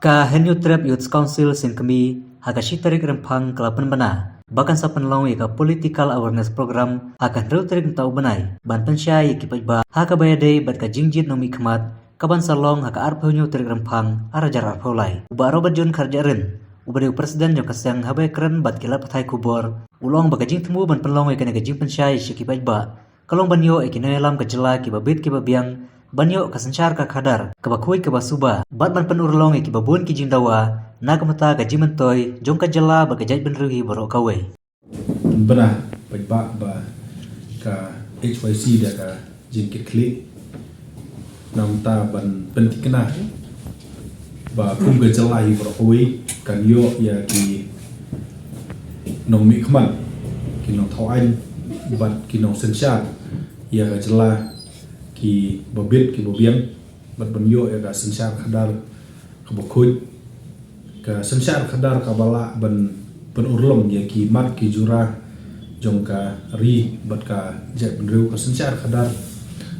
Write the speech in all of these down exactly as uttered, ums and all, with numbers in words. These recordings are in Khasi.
Ka Hynñiewtrep Youth Council Sengkmie ha ka shi tarik Rymphang ka la pynbna ba kan sa pynlong ïa ka political awareness program ha ka hynriew tarik mynta u bnai ban pynshai ïa ki paidbah ha kaba ïadei bad ka jingjied nongmihkhmat kaban sa long ha ka arphew hynñiew tarik Rymphang ar hajar arphew lai. U Bah Robert John Kharjahrin, uba dei u president jong ka seng, haba ïakren bad ki lad pathai khubor, u la ong ba ka jingthmu ban pynlong ïa kane ka jingpynshai sha ki paidbah ka long ban ïoh ïa ki nongïalam ka jylla kiba bit kiba biang, ban ïoh ka synshar ka khadar kaba khuid kaba suba, bad ban pynurlong ïa kiba bun ki jingdawa na ka bynta ka jingmyntoi jong ka jylla bad ka jaitbynriew hi baroh kawei. Bnai paidbah ba ka H Y C da ka jingkitkhlieh namar ban pynthikna ba kum ka jylla hi baroh kawei kan ïoh ïa ki nongmihkhmat, ki nongthaw aiñ bad ki nongsynshar ïa ka jylla kiba bit kiba biang, bad ban ïoh ïa ka synshar khadar kaba khuid, ka synshar khadar kaba lah ban pynurlong ïa ki mat ki jura jong ka ri bad ka jaitbynriew, ka synshar khadar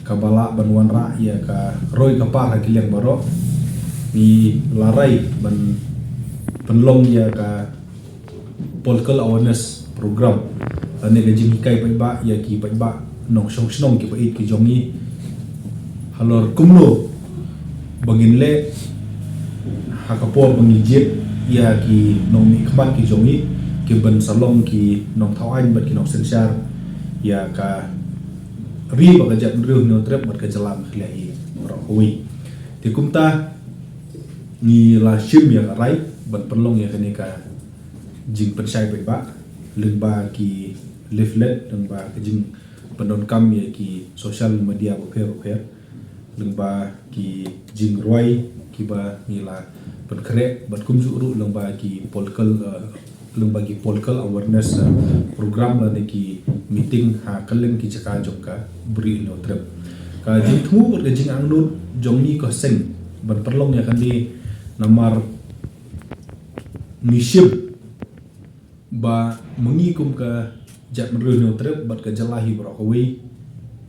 kaba lah ban wanrah ïa ka roi ka par ha ki liang baroh. Ngi la rai ban pynlong ïa ka political awareness program lane ka jinghikai paidbah ïa ki paidbah nongshong shnong kiba ïeit ki jong ngi halor kumno ba ngin leh ha ka por ba ngi jied ïa ki nongmihkhmat ki jong ngi, kiban sa long ki nongthaw aiñ bad ki nongsynshar ïa ka ri bad ka jaitbynriew Hynñiewtrep bad ka jylla Meghalaya hi baroh kawei. Te kumta ngi la shim ïa ka rai ban pynlong ïa kane ka jingpynshai paidbah lyngba ki leaflet, lyngba ka jingpyndonkam ïa ki social media bapher bapher, lyngba ki jingrwai kiba ngi la pynkhreh, bad kumjuh ruh lyngba ki political, eh, lyngba ki political awareness, eh, program lane ki meeting ha kylleng ki jaka jong ka Ri Hynñiewtrep. Ka jingthmu bad ka jingangnud jong ngi ka seng ban pynlong ïa kane namar ngi shim ba ma ngi kum ka jaitbynriew Hynñiewtrep bad ka jylla hi baroh kawei,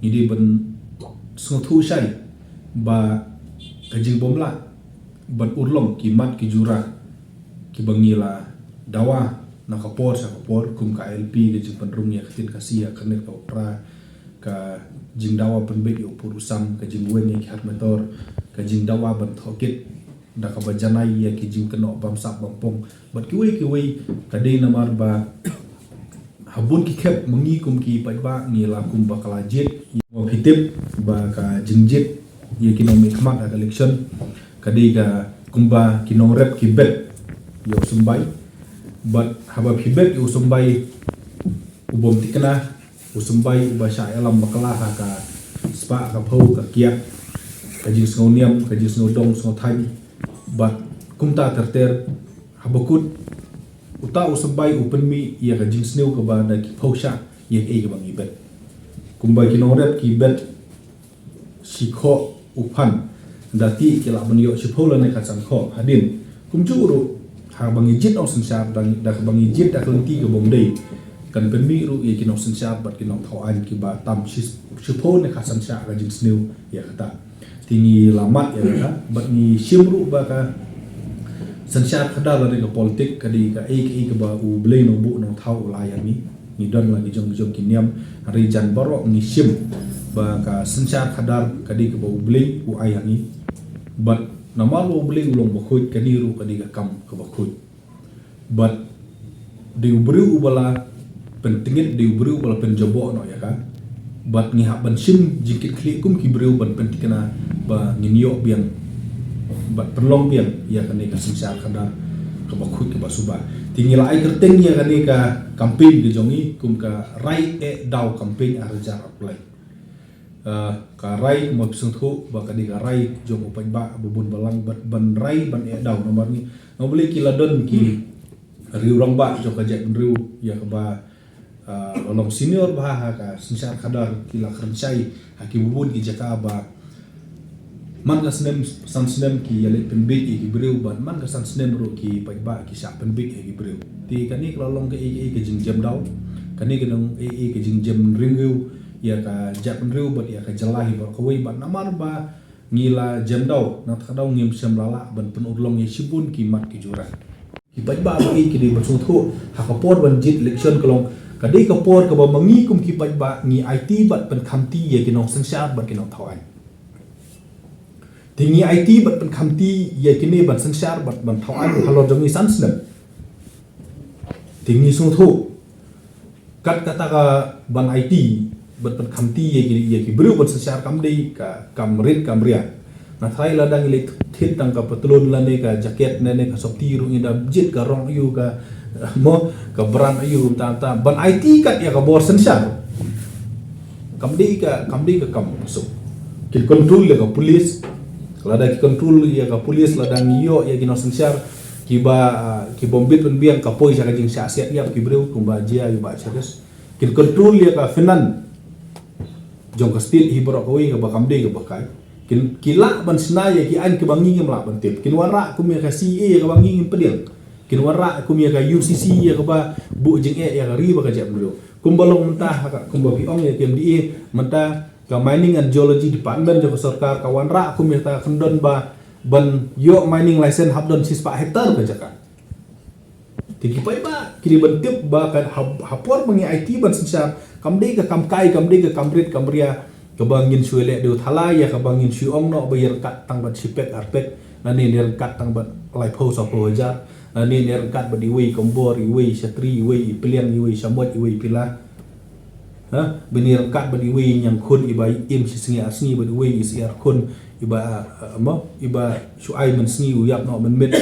ngi dei ban sngewthuh shai ba ka jingbymlah ban urlong ki mat ki jura kiba ngi la dawa na ka por sha ka por, kum ka I L P, ka jingpynrung ïa ka ktien Khasi ha ka net ka pra, ka jingdawa pynbeit ïa u pud u sam, ka jingweng ïa ki hat metor, ka jingdawa ban thoh kit da kaba janai ïa ki jingkynnoh bamsap bampong bad kiwei kiwei, ka dei namar ba ha bun ki khep ma ngi kum ki paidbah ngi la kum ba ka la jied. Ïa, phi tip ba ka jingjied ïa ki nongmihkhmat ha ka election ka dei ka kumba ki nongrep ki bet ïa u symbai, bad haba phi bet ïa u symbai u bym thikna, u symbai uba shah ïalam bakla ha ka spah ka phew ka kiad, ka jingsngew niam, ka jingsngew dong sngew thaiñ, bad kumta ter ter, haba kut uta u symbai u pynmih ïa ka jingsniew kaba da ki phew shah ïa kaei kaba ngi bet. Kumba ki nongrep ki bet shi khoh u phan, da ti ki lah ban ïoh shiphew lane khatsan khoh hadien. Kumjuh ruh haba ngi jied nongsynshar da, da kaba ngi jied da ka lynti kaba ym dei, kan pynmih ruh ïa ki nongsynshar bad ki nongthaw aiñ kiba tam shi, shiphew ne khatsan shah ka jingsniew ïa kata. Te ngi la mad ïa kata bad ngi shim ruh ba ka synshar khadar lane ka politik ka dei kaei kaei kaba U Blei Nongbuh Nongthaw u la ai ha ngi. Ngi don la ki jong ki jong ki niam, hynrei jan baroh ngi shim ba ka synshar khadar ka dei kaba U Blei u ai ha ngi. Bad namar ba U Blei u long bakhuid, kane ruh ka dei ka kam kaba khuid. Bad dei u briew uba la pyntngit, dei u briew uba la pynjaboh noh ïa ka. Bad ngi hap ban shim jingkitkhlieh kum ki briew ban pynthikna ba ngin ïoh biang bad pynlong biang ïa kane ka synshar khadar kaba khuid kaba suba. Te ngi la ai kyrteng ïa kane ka campaign ka jong ngi kum ka Rai Eh Daw campaign ar hajar arphew lai. Ah, ka rai, kumba phi sngewthuh ba ka dei ka rai jong u paidbah ba bun balang, bad ban rai ban eh daw namar ngi, nga U Blei, ki la don ki riew rangbah jong ka jaitbynriew ïa kaba, ah, la long senior bha ha ka synshar khadar, ki la kren shai ha ki bun ki jaka ba man ka snem san snem ki ïaleit pynbiej ïa ki briew, bad man ka san snem ruh ki paidbah ki shah pynbiej ïa ki briew. Te kane ka la long kaei kaei ka jingjem daw, kane ka long kaei kaei ka jingjem ringwiew ïa ka jaitbynriew bad ïa ka jylla hi baroh kawei, bad namar ba Ngi la jem daw, na kata ka daw ngim shym la lah ban pynurlong ïa shibun ki mat ki jurang. Ki paidbah ba ïeit ki dei ban sngewthuh, ha ka por ban jied election ka long, ka dei ka por kaba ma ngi kum ki paidbah ngi aiti bad pynkhamti ïa ki nongsynshar bad ki nongthaw aiñ. Te ngi aiti bad pynkhamti ïa kine ban synshar bad ban thaw aiñ halor jong ngi san snem. Te ngi sngewthuh, kat kata ka ban aiti bad pynkhamti ïa ki, ïa ki briew ban synshar kam dei ka kam rit kam ria. Nga tharai lada ngi leit thied tang ka patlun lane ka jaket lane ka sopti ruh ngi da jied ka rong aiu, ka, mo, ka brand aiu, mynta mynta ban aiti kat ïa ka bor synshar. Kam dei ka, kam dei ka kam suk. Kin control ïa ka police. Lada ki control ïa ka police, lada ngi ïoh ïa ki nongsynshar kiba, ah, kibym bit pynbiang, ka poi sha ka jingshah siat ïap ki briew kumba jia ïa u Bah Charles. Kin control ïa ka finance jong ka state hi baroh kawei kaba kam dei kaba kai. Kin, ki lah ban shna ïa ki aiñ kiba ngi ngim lah ban tip. Kin wanrah kum ïa ka C A A kaba ngi ngim pdiang. Kin wanrah kum ïa ka U C C ïa kaba buh jingeh ïa ka ri bad ka jaitbynriew. Kumba long mynta ha ka, kumba phi ong ïa ka M D A, mynta ka Mining and Geology Department jong ka sorkar ka wanrah kum ïa ka kyndon ba ban ïoh mining license hap don shispah hektar ka jaka. Te ki paidbah ki dei ban tip ba ka ha, ha por ba ngi aiti ban synshar, kam dei ka kam kai, kam dei ka kam rit kam ria kaba ngin shu leh dewthala ïa kaba ngin shu ong noh ba ïa ryngkat tang bad shipek arpek, lane ïa ryngkat tang bad laiphew sawphew hajar, lane ïa ryngkat bad iwei i kombor, iwei i shatri, iwei i pliang, iwei i shamoit, iwei i pila. Ha, ba ïa ryngkat bad iwei i ñiangkhun iba im shi sngi ar sngi bad iwei i syiar khun iba, ah, mo, iba shu ai mynsngi u ïap noh mynmiet.